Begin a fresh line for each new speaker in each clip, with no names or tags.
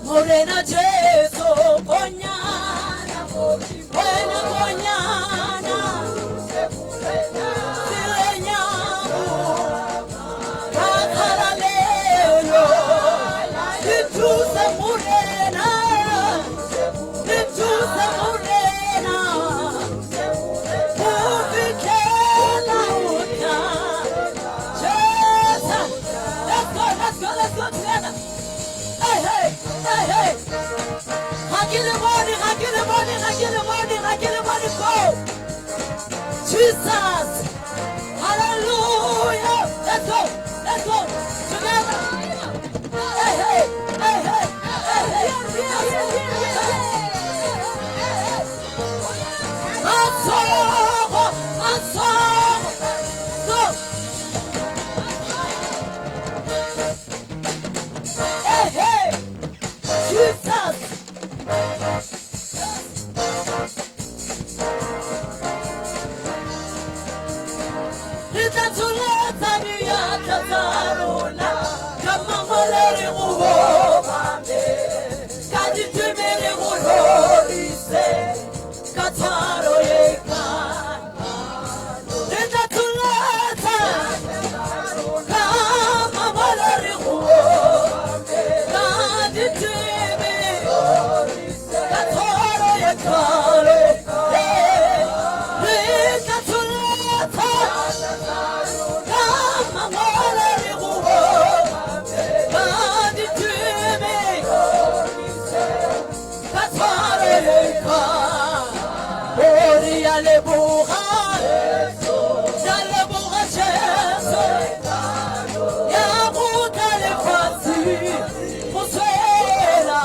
Morena Jesu konyana wena konyana Sirenyago ka kgalalelo Re thuse Morena Re thuse Morena Go fitlhela o tla Jesus Let's go, let's go, let's go together. Hey, hey, hey, hey. Ga ke le bone, ga ke le bone, ga ke le bone, ga ke le bone, go. Jesus. Hallelujah. Let's go, let's go. Together. Hey, hey, hey, hey, hey, hey. Matsogo, matsogo. Go. Hey, hey. Jesus. Re tla tsholetsa diatla tsa rona ka mangwele re go obame, ka diteme re go rorise, ka tshwaro ye kalo. Re tla tsholetsa ka mangwele re go obame, ka diteme ka tshwaro ye kalo. Hey, re tla tsholetsa ka mangwele re go obame, ka diteme ka tshwaro ye kalo. O re a leboga, re a leboga Jesu, ya go tla lefatshe go swela.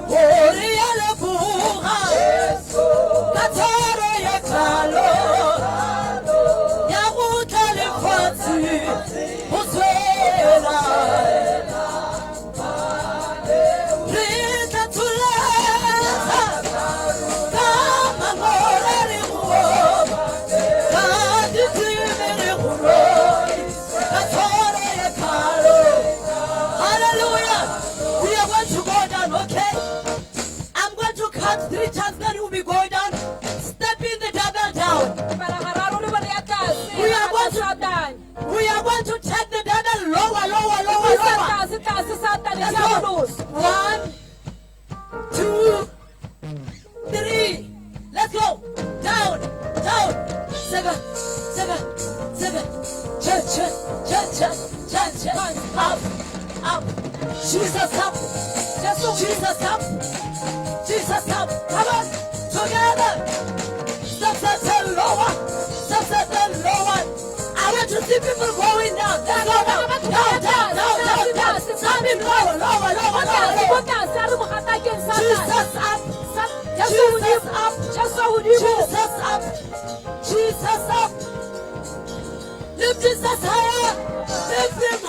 O re a leboga ka tshwaro ye kalo, ya go tla lefatshe go swela. Re tla tsholetsa ka mangwele re go obame, ka diteme re go rorise, ka tshwaro ye kalo. Hallelujah. We are going to go down, okay? I'm going to count three times, then we'll be going down. Stepping the devil down.
Bala gararo le bone ya tlase.
We are going to
Satane.
We are going to take the devil lower, lower, lower,
Isa
lower.
tlase tlase Satane
Let's go.
diabolosi.
One, two, three. Let's go. Down, down. Seven, seven, seven. Cha, cha, cha, cha, cha, cha. Up, up. Jesus up. Jesus up. Jesus up. Come on. Together. Step, step, step, lower. Step, step, step, lower. I want to see people going down. Let's go down. Down, down, down, down, down. Step lower, lower, lower, lower,
Tlase ko
lower.
tlase a re mo gatakeng Satane.
Jesus up.
Jesu
Jesus
godimo.
up.
Jesu godimo.
Jesus up. Jesus up. Lift Jesus higher. Lift him